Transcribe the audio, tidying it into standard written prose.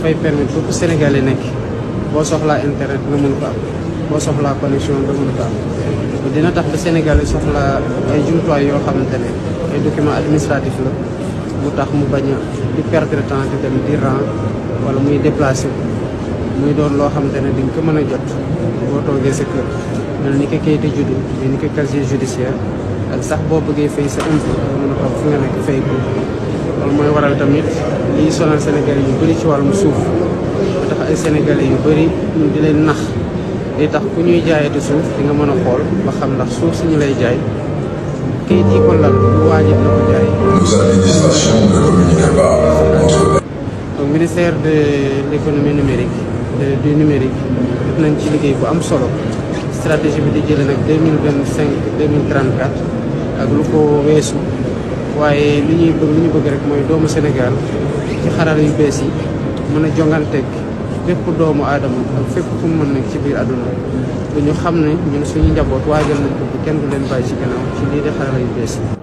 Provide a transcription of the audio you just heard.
dafay permettre bépp Sénégalais nekk boo soxlaa internet nga mën ko am boo soxlaa connexion nga mën ko am dina tax ba Sénégalais soxlaa ay jumtuwaay yoo xamante ne ay documents administratifs la mu tax mu bañ a di perdre temps di dem di rang wala muy déplacé muy doon loo xamante ne di nga ko mën a jot boo toogee sa kër mel ni ko kayitu juddu mais ni ko casier judiciaire ak sax boo bëggee fay sa impôt nga mën a toog fi nga nekk fay ko loolu mooy waral tamit liy sonal Sénégalais yu bëri ci wàllum suuf ba tax ay Sénégalais yu bëri ñu di leen nax day tax ku ñuy jaayati suuf di nga mën a xool ba xam ndax suuf si ñu lay jaay kayit yi ko lal lu waajib la ko jaay. Nos administrations ne communiquent pas entre elles. donc ministère de l'économie numérique du numérique def nañ ci liggéey bu am solo stratégie bi di jëlee nag 2025 2034 ak lu ko weesu waaye li ñu bëgg rek mooy doomu Sénégal ci xarala yu bees yi mën a jonganteeg fépp doomu aadama ak fépp fu mu mën nekk ci biir àdduna ba ñu xam ne ñun suñu njaboot waajal nañ ko bu kenn du leen bàyyi ci gannaaw ci lii di xarala yu bees yi.